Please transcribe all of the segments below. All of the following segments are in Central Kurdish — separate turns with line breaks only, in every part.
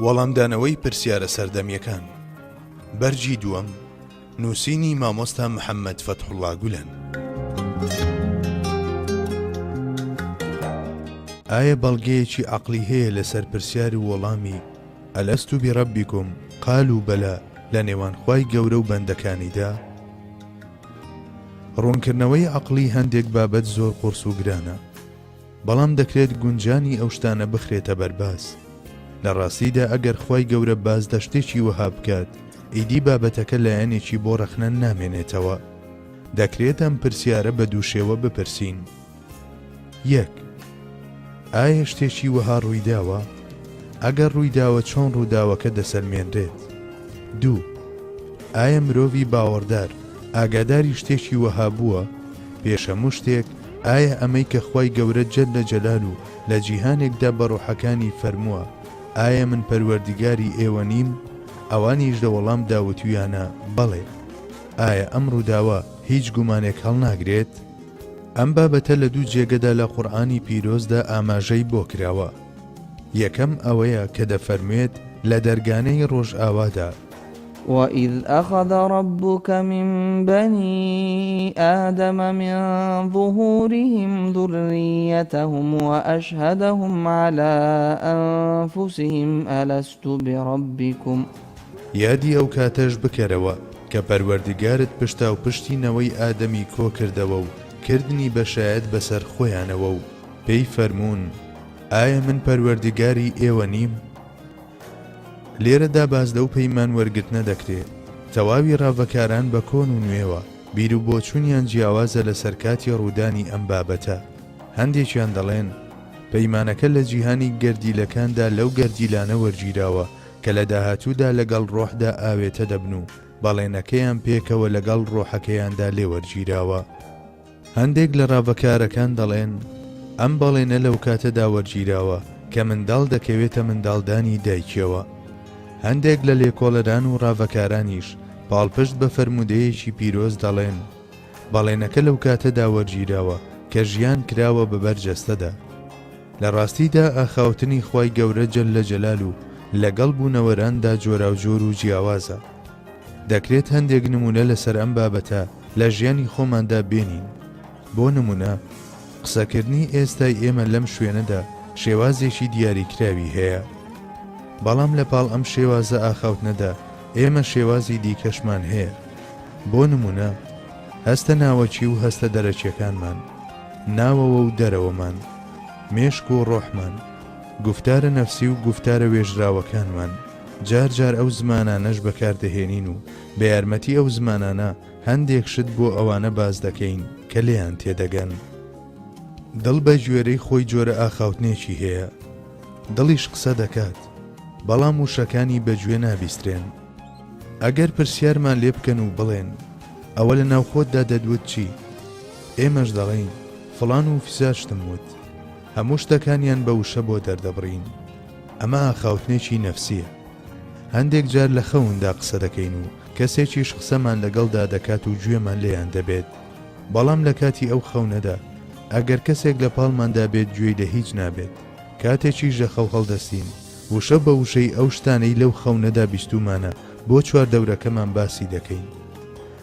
وەڵامدانەوەی پرسیارە سەردەمیەکان بەرگی دووەم نووسینی مامۆستا محەممەد فەتحوڵا گولەن. ئایا بەڵگەیەکی عەقڵی هەیە لەسەر پرسیار و وەڵامی، الست بربکم قالوا بلی، لە نێوان خوای گەورە و بەندەکانیدا؟ ڕوونکردنەوەی عەقڵی هەندێک بابەت زۆر قوڕس و گرانە. بەڵام دەکرێت گونجانی ئەو شتانە بخرێتە بەر باس. لە ڕاستیدا ئەگەر خوای گەورە باس لە شتێکی وەها بکات، ئیدی بابەتەکە لایەنێکی بۆ ڕەخنە نامێنێتەوە. دەکرێت ئەم پرسیارە بە دوو شێوە بپرسین. یەک. ئایا شتێکی وەها ڕوویداوە؟ ئەگەر ڕوویداوە چۆن ڕووداوەکە دەسەلمێنرێت؟ دوو. ئایا مرۆڤی باوەڕدار ئاگاداری شتێکی وەها بووە؟ پێش هەموو شتێک ئایا ئەمەی کە خوای گەورە جل جلالە لە جیهانێکدا بە ڕۆحەکانی فەرمووە ئایا من پەروەردیگاری ئێوە نیم؟ ئەوانیش لە وەڵامدا وتویانە بەڵێ. ئایا ئەم ڕووداوە هیچ گومانێک هەڵناگرێت؟ ئەم بابەتە لە دوو جێگەدا لە قورئانی پیرۆزدا ئاماژەی بۆ کراوە. یەکەم ئەوەیە کە دەفەرموێت لە دەرگانەی ڕۆژئاوادا.
وَإِذْ أَخَذَ رَبُّكَ مِنْ بَنِي آدَمَ مِنْ ظُهُورِهِمْ ذُرِّيَّتَهُمْ وَأَشْهَدَهُمْ عَلَى أَنفُسِهِمْ أَلَسْتُ بِرَبِّكُمْ.
یادی ئەو کاتەش بکەرەوە کە پەروەردگارت پشتاوپشتی نەوەی ئادەمی کۆکردەوە و کردنی بە شایەت بەسەر خۆیانەوە و پێی فەرموون، ئایا من پەروەردگاری ئێوە نیم؟ لێرەدا باس لەو پەیمان وەرگرتنە دەکرێ، تەواوی ڕاڤەکاران بە کۆن و نوێوە، بیروبۆچوونیان جیاوازە لەسەر کاتی ڕوودانی ئەم بابەتە. هەندێکیان دەڵێن، پەیمانەکە لە جیهانی گەردیلەکاندا لەو گەردیلانە وەرگیراوە کە لە داهاتوودا لەگەڵ ڕۆحدا ئاوێتە دەبن و بەڵێنەکەیان پێکەوە لەگەڵ ڕۆحەکەیاندا لێ وەرگیراوە. هەندێک لە ڕاڤەکارەکان دەڵێن، ئەم بەڵێنە لەوکاتەدا وەرگیراوە کە منداڵ دەکەوێتە منداڵدانی دایکیەوە. هەندێک لە لێکۆڵەران و ڕاڤەکارانیش پاڵپشت بە فەرموودەیەکی پیرۆز دەڵێن، بەڵێنەکە لەوکاتەدا وەرگیراوە کە ژیان کراوە بە بەر جەستەدا. لە ڕاستیدا ئاخاوتنی خوای گەورە جل جلالە لەگەڵ بوونەوەراندا جۆراوجۆر و جیاوازە. دەکرێت هەندێک نموونە لەسەر ئەم بابەتە لە ژیانی خۆماندا بێنین. بۆ نموونە، قسەکردنی ئێستای ئێمە لەم شوێنەدا شێوازێکی دیاریکراوی هەیە. بەڵام لە پاڵ ئەم شێوازە ئاخاوتنەدا ئێمە شێوازی دیکەشمان هەیە. بۆ نموونە، هەستە ناوەکی و هەستە دەرەکیەکانمان، ناوەوە و دەرەوەمان، مێشک و ڕۆحمان، گوفتارە نەفسی و گوفتارە وێژراوەکانمان، جار جار ئەو زمانانەش بەکار دەهێنین و بە یارمەتی ئەو زمانانە هەندێک شت بۆ ئەوانە باس دەکەین کە لێیان تێدەگەن. دڵ بە گوێرەی خۆی جۆرە ئاخاوتنێکی هەیە. دڵیش قسە دەکات، بەڵام وشەکانی بە گوێ نابیسترێن. ئەگەر پرسیارمان لێ بکەن و بڵێن، ئەوە لە ناوخۆتدا دەتوت چی؟ ئێمەش دەڵێین، فڵان و فیسار شتم وت. هەموو شتەکانیان بە وشە بۆ دەردەبڕین. ئەمە ئاخاوتنێکی نەفسییە. هەندێک جار لە خەوندا قسە دەکەین و کەسێکیش قسەمان لەگەڵدا دەکات و گوێمان لێیان دەبێت. بەڵام لە کاتی ئەو خەونەدا ئەگەر کەسێک لە پاڵماندا بێت گوێی لە هیچ نابێت. کاتێکیش لە خەو هەڵدەستین وشە بە وشەی ئەو شتانەی لەو خەونەدا بیستوومانە بۆ چواردەورەکەمان باسی دەکەین.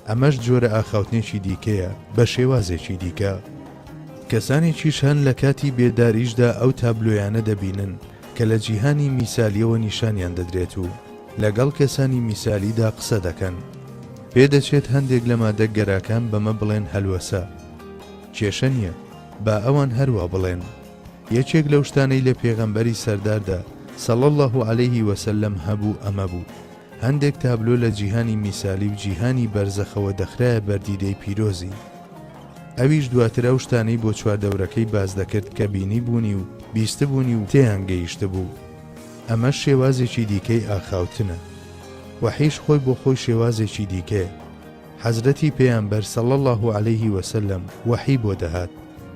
ئەمەش جۆرە ئاخاوتنێکی دیکەیە بە شێوازێکی دیکە. کەسانێکیش هەن لە کاتی بێداریشدا ئەو تابلۆیانە دەبینن کە لە جیهانی میسالیەوە نیشانیان دەدرێت و لەگەڵ کەسانی میسالیدا قسە دەکەن. پێدەچێت هەندێک لە مادەگەراکان بەمە بڵێن هەلوەسە. کێشە نییە، با ئەوان هەروا بڵێن. یەکێک لەو شتانەی لە پێغەمبەری سەرداردا، صلی اللە علیه وسلم، هەبوو ئەمە بوو، هەندێک تابلۆ لە جیهانی میسالی و جیهانی بەرزەخەوە دەخرایە بەر دیدەی پیرۆزی. ئەویش دواتر ئەو شتانەی بۆ چواردەورەکەی باس دەکرد کە بینیبوونی و بیستبوونی و تێیان گەیشتبوو. ئەمەش شێوازێکی دیکەی ئاخاوتنە. وەحیش خۆی بۆ خۆی شێوازێکی دیکەیە. حەزرەتی پێامبەر صلی اللە علیه وسلم وەحی بۆ دەهات.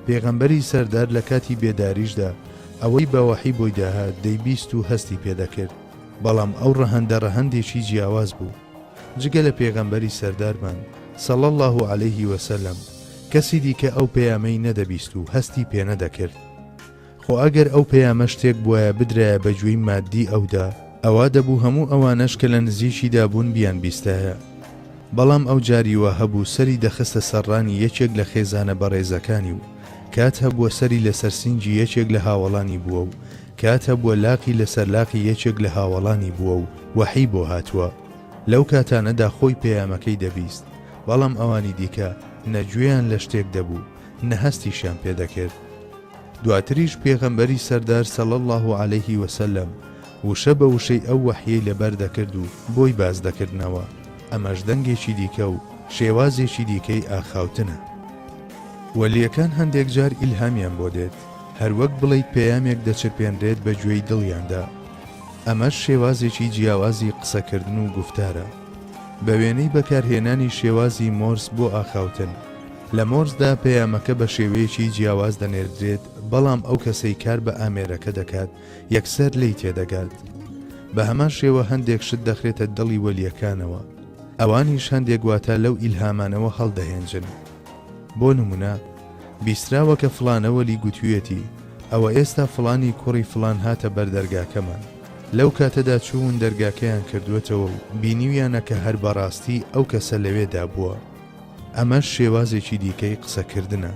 پێغەمبەری سەردار لە کاتی بێداریشدا ئەوەی بە وەحی بۆی دەهات دەیبیست و هەستی پێ دەکرد. بەڵام ئەو ڕەهەندە ڕەهەندێکی جیاواز بوو. جگە لە پێغەمبەری سەردارمان، صلی اللە علیه وسلم، کەسی دیکە ئەو پەیامەی نەدەبیست و هەستی پێنەدەکرد. خۆ ئەگەر ئەو پەیامە شتێک بوایە بدرایە بە گوێی ماددی ئەودا. ئەوا دەبوو هەموو ئەوانەش کە لە نزیکیدا بوون بیانبیستایە. بەڵام ئەو جاری وا هەبوو سەری دەخستە سەر ڕانی یەکێک لە خێزانە بەڕێزەکانی و کات هەبووە سەری لەسەر سینگی یەکێک لە هاوەڵانی بووە و کات هەبووە لاقی لەسەر لاقی یەکێک لە هاوەڵانی بووە و وەحی بۆ هاتووە. لەو کاتانەدا خۆی پەیامەکەی دەبیست، بەڵام ئەوانی دیکە نە گوێیان لە شتێک دەبوو، نە هەستیشیان پێ دەکرد. دواتریش پێغەمبەری سەردار صلی اللە علیه وسلم وشە بە وشەی ئەو وەحیەی لەبەر دەکرد و بۆی باس دەکردنەوە، ئەمەش دەنگێکی دیکە و شێوازێکی دیکەی ئاخاوتنە. وەلیەکان هەندێک جار ئیلهامیان بۆ دێت، هەروەک بڵێیت پەیامێک دەچرپێنرێت بە گوێی دڵیاندا. ئەمەش شێوازێکی جیاوازی قسەکردن و گوفتارە. بە وێنەی بەکارهێنانی شێوازی مۆرس بۆ ئاخاوتن. لە مۆرسدا پەیامەکە بە شێوەیەکی جیاواز دەنێردرێت، بەڵام ئەو کەسەی کار بە ئامێرەکە دەکات یەکسەر لێی تێدەگات. بە هەمان شێوە هەندێک شت دەخرێتە دڵی وەلییەکانەوە. ئەوانیش هەندێک واتا لەو ئیلهامانەوە هەڵدەهێنجن. بۆ نموونە، بیستراوە کە فڵانە وەلی گوتوویەتی، ئەوە ئێستا فڵانی کوڕی فڵان هاتە بەر دەرگاکەمان. لەو کاتەدا چوون دەرگاکەیان کردووەتەوە و بینیویانە کە هەر بەڕاستی ئەو کەسە لەوێدا بووە. ئەمەش شێوازێکی دیکەی قسەکردنە.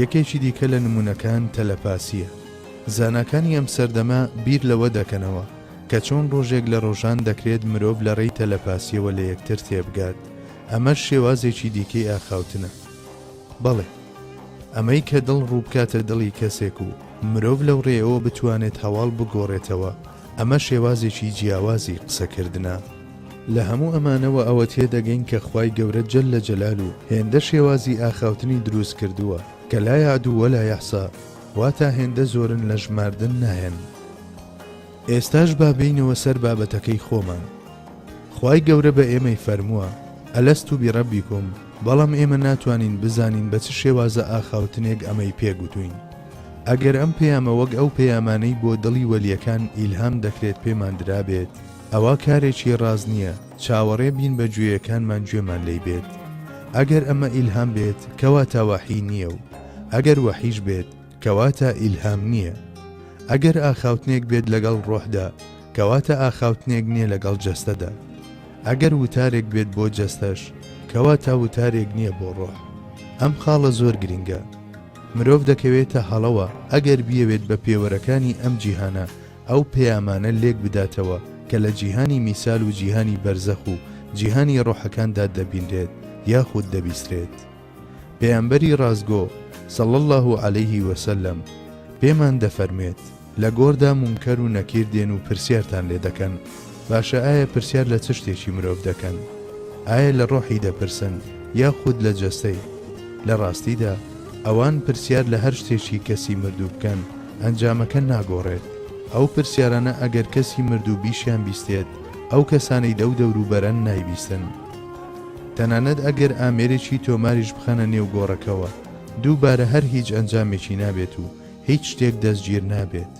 یەکێکی دیکە لە نموونەکان تەلەپاسییە. زاناکانی ئەم سەردەمە بیر لەوە دەکەنەوە کە چۆن ڕۆژێک لە ڕۆژان دەکرێت مرۆڤ لە ڕێی تەلەپاسییەوە لە یەکتر تێبگات. ئەمەش شێوازێکی دیکەی ئاخاوتنە. بەڵێ. ئەمەی کە دڵ ڕووبکاتە دڵی کەسێک و مرۆڤ لەو ڕێیەوە بتوانێت هەواڵ بگۆڕێتەوە، ئەمە شێوازێکی جیاوازی قسەکردنە. لە هەموو ئەمانەوە ئەوە تێدەگەین کە خوای گەورە جل جلالە هێندە شێوازی ئاخاوتنی دروست کردووە کە لا یعد ولا یحصی واتا هێندە زۆرن لە ژماردن نایەن. ئێستاش با بێینەوە سەر بابەتەکەی خۆمان. خوای گەورە بە ئێمەی فەرمووە، الست بربکم، بەڵام ئێمە ناتوانین بزانین بە چ شێوازە ئاخاوتنێک ئەمەی پێ گوتووین. ئەگەر ئەم پەیامە وەک ئەو پەیامانەی بۆ دڵی وەلیەکان ئیلهام دەکرێت پێمان درابێت، ئەوا کارێکی ڕاست نییە چاوەڕێ بین بە گوێیەکانمان گوێمان لێی بێت. ئەگەر ئەمە ئیلهام بێت کەواتە وەحی نییە و ئەگەر وەحیش بێت کەواتە ئیلهام نییە. ئەگەر ئاخاوتنێک بێت لەگەڵ ڕۆحدا کەواتە ئاخاوتنێک نییە لەگەڵ جەستەدا. ئەگەر وتارێک بێت بۆ جەستەش کەواتە وتارێک نییە بۆ ڕۆح. ئەم خاڵە زۆر گرینگە. مرۆڤ دەکەوێتە هەڵەوە ئەگەر بیەوێت بە پێوەرەکانی ئەم جیهانە ئەو پەیامانە لێک بداتەوە کە لە جیهانی میسال و جیهانی بەرزەخ و جیهانی ڕۆحەکاندا دەبینرێت یاخود دەبیسترێت. پەیامبەری ڕاستگۆ، صلی اللە علیه وسلم، پێمان دەفەرموێت، لە گۆڕدا مونکەر و نەکیر دێن و پرسیارتان لێ دەکەن، باشە ئایا پرسیار لە چ شتێکی مرۆڤ دەکەن؟ ئایا لە ڕۆحی دەپرسن یاخود لە جەستەی؟ لە ڕاستیدا ئەوان پرسیار لە هەر شتێکی کەسی مردوو بکەن ئەنجامەکە ناگۆڕێت، ئەو پرسیارانە ئەگەر کەسی مردوو بیشیان بیستێت ئەو کەسانەی لەو دەوروبەرەن نایبیستن. تەنانەت ئەگەر ئامێرێکی تۆماریش بخەنە نێو گۆڕەکەوە دووبارە هەر هیچ ئەنجامێکی نابێت و هیچ شتێک دەستگیر نابێت.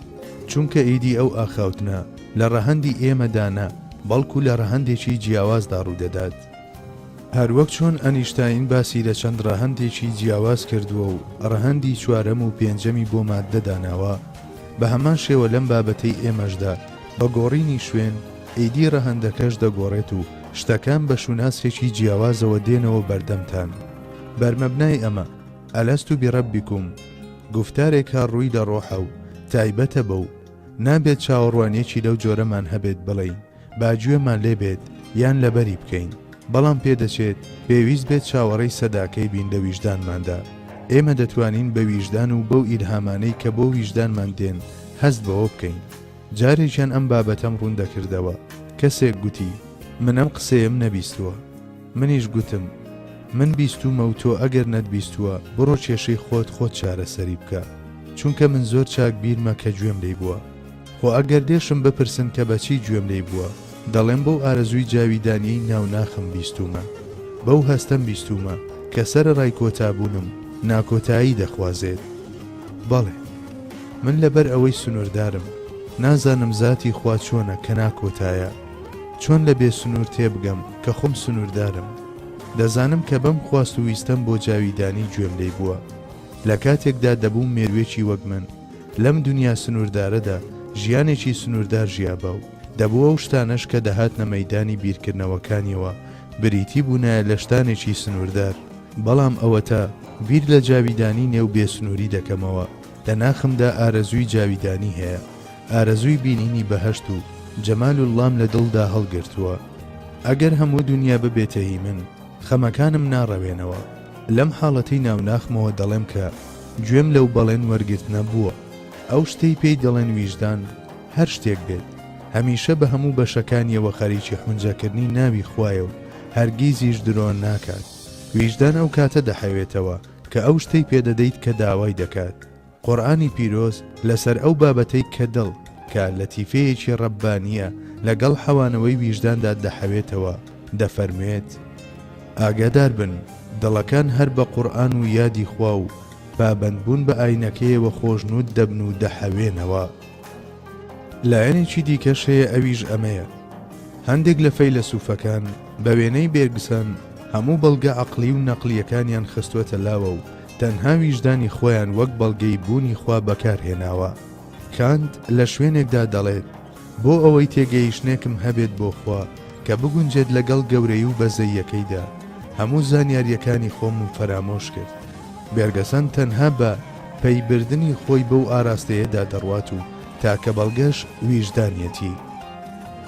چونکە ئیدی ئەو ئاخاوتنە لە ڕەهەندی ئێمەدا نا بەڵکو لە ڕەهەندێکی جیاوازدا ڕوودەدات. هەروەک چۆن ئەنیشتاین باسی لە چەند ڕەهەندێکی جیاواز کردووە و ڕەهەندی چوارەم و پێنجەمی بۆ ماددە داناوە، بە هەمان شێوە لەم بابەتەی ئێمەشدا بە گۆڕینی شوێن، ئیدی ڕەهەندەکەش دەگۆڕێت و شتەکان بە شوناسێکی جیاوازەوە دێنەوە بەردەمتان. بەرمەبنای ئەمە، الست بربکم، گوفتارێکە ڕووی لە ڕۆحە و تایبەتە بەو، نابێت چاوەڕوانییەکی لەو جۆرەمان هەبێت بڵێین، با گوێمان لێ بێت یان لەبەری بکەین، بەڵام پێدەچێت پێویست بێت چاوەڕێی سەداکەی بین لە ویژدانماندا. ئێمە دەتوانین بە ویژدان و بەو ئیلهامانەی کە بۆ ویژدانمان دێن هەست بەوە بکەین. جارێکیان ئەم بابەتەم ڕوون دەکردەوە، کەسێک گوتی، من ئەم قسەیەم نەبیستووە. منیش گوتم، من بیستوومە و تۆ ئەگەر نەتبیستووە بڕۆ کێشەی خۆت خۆت چارەسەری بکە، چونکە من زۆر چاک بیرمە کە گوێم لێی بووە. خۆ ئەگەر لێشم بپرسن کە بە چی گوێم لێی بووە، دەڵێم بەو ئارەزووی جاویدانیەی ناو ناخم بیستوومە. بەو هەستەم بیستوومە کە سەرەڕای کۆتابوونم، ناکۆتایی دەخوازێت. بەڵێ. من لەبەر ئەوەی سنووردارم، نازانم زاتی خوا چۆنە کە ناکۆتایە. چۆن لە بێ سنوور تێبگەم کە خۆم سنووردارم؟ دەزانم کە بەم خواست و ویستەم بۆ جاویدانی گوێم لێی بووە. لە کاتێکدا دەبوو مێرووێکی وەک من، لەم دونیا سنووردارەدا ژیانێکی سنووردار ژیابا و. دەبوو ئەو شتانەش کە دەهاتنە مەیدانی بیرکردنەوەکانیەوە بریتی بوونایە لە شتانێکی سنووردار. بەڵام ئەوەتا بیر لە جاویدانی نێو بێسنووری دەکەمەوە، لە ناخمدا ئارەزووی جاویدانی هەیە، ئارەزووی بینینی بەهەشت و جەمال اللام لە دڵدا هەڵگرتووە. ئەگەر هەموو دونیا ببێتە هی من، خەمەکانم ناڕەوێنەوە. لەم حاڵەتەی ناو ناخمەوە دەڵێم کە گوێم لەو بەڵێن وەرگرتنە بووە. ئەو شتەی پێی دەڵێن ویژدان، هەر شتێک بێت، هەمیشە بە هەموو بەشەکانیەوە خەریکی حونجەکردنی ناوی خوایە و هەرگیزیش درۆ ناکات. ویژدان ئەو کاتە دەحەوێتەوە کە ئەو شتەی پێدەدەیت کە داوای دەکات. قورئانی پیرۆز لەسەر ئەو بابەتەی کە دڵ، کە لەتیفەیەکی ڕەببانییە، لەگەڵ حەوانەوەی ویژداندا دەحەوێتەوە، دەفەرموێت، ئاگادار بن، دڵەکان هەر بە قورئان و یادی خوا و پابەندبوون بە ئاینەکەیەوە خۆشنوود دەبن و دەحەوێنەوە. لایەنێکی دیکەش هەیە ئەویش ئەمەیە، هەندێک لە فەیلەسوفەکان بە وێنەی بێرگسەن هەموو بەڵگە عەقڵی و نەقڵییەکانیان خستووەتە لاوە و تەنها ویژدانی خۆیان وەک بەڵگەی بوونی خوا بەکار هێناوە. کانت لە شوێنێکدا دەڵێت، بۆ ئەوەی تێگەیشتنێکم هەبێت بۆ خوا کە بگونجێت لەگەڵ گەورەیی و بەزەییەکەیدا، هەموو زانیارییەکانی خۆمم فەرامۆش کرد. بێرگەسەن تەنها بە پەیبردنی خۆی بەو ئاراستەیەدا دەڕوات و تاکە بەڵگەش ویژدانیەتی.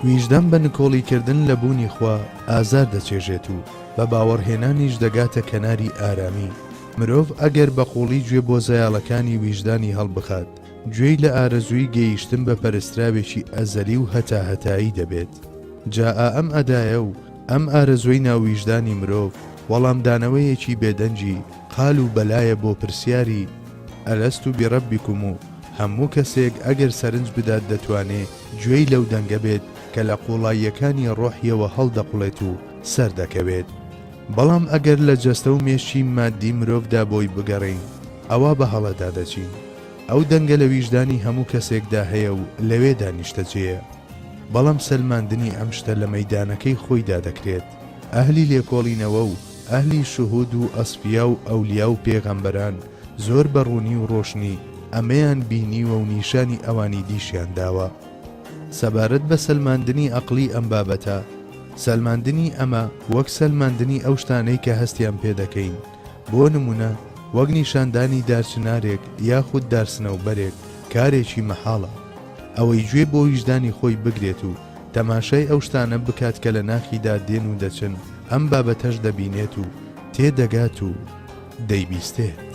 ویژدان بە نکۆڵیکردن لە بوونی خوا ئازار دەچێژێت و بە باوەڕهێنانیش دەگاتە کەناری ئارامی. مرۆڤ ئەگەر بە قووڵی گوێ بۆ زەیاڵەکانی ویژدانی هەڵبخات، گوێی لە ئارەزووی گەیشتن بە پەرستراوێکی ئەزەلی و هەتاهەتایی دەبێت. جا ئا ئەم ئەدایە و ئەم ئارەزووەی ناو ویژدانی مرۆڤ، وەڵامدانەوەیەکی بێدەنگی قال و بەلایە بۆ پرسیاری، الست بربکم، و هەموو کەسێک ئەگەر سەرنج بدات دەتوانێ گوێی لەو دەنگە بێت کە لە قووڵاییەکانی ڕۆحیەوە هەڵدەقوڵێت و سەردەکەوێت. بەڵام ئەگەر لە جەستە و مێشکی ماددی مرۆڤدا بۆی بگەڕێین ئەوا بە هەڵەدا دەچین. ئەو دەنگە لە ویژدانی هەموو کەسێکدا هەیە و لەوێدا نیشتەجێیە. بەڵام سەلماندنی ئەم شتە لە مەیدانەکەی خۆیدا دەکرێت. ئەهلی لێکۆڵینەوە و ئەهلی شهود و ئەسفیا و ئەولیا و پێغەمبەران زۆر بە ڕوونی و ڕۆشنی ئەمەیان بینیوە و نیشانی ئەوانی دیشیان داوە. سەبارەت بە سەلماندنی ئەقڵی ئەم بابەتە، سەلماندنی ئەمە وەک سەلماندنی ئەو شتانەی کە هەستیان پێ دەکەین، بۆ نموونە وەک نیشاندانی دارچنارێک یاخود دارسنەوبەرێک، کارێکی مەحاڵە. ئەوەی گوێ بۆ ویژدانی خۆی بگرێت و تەماشای ئەو شتانە بکات کە لە ناخیدا دێن و دەچن، ئەم بابەتەش دەبینێت و تێدەگات و دەیبیستێت.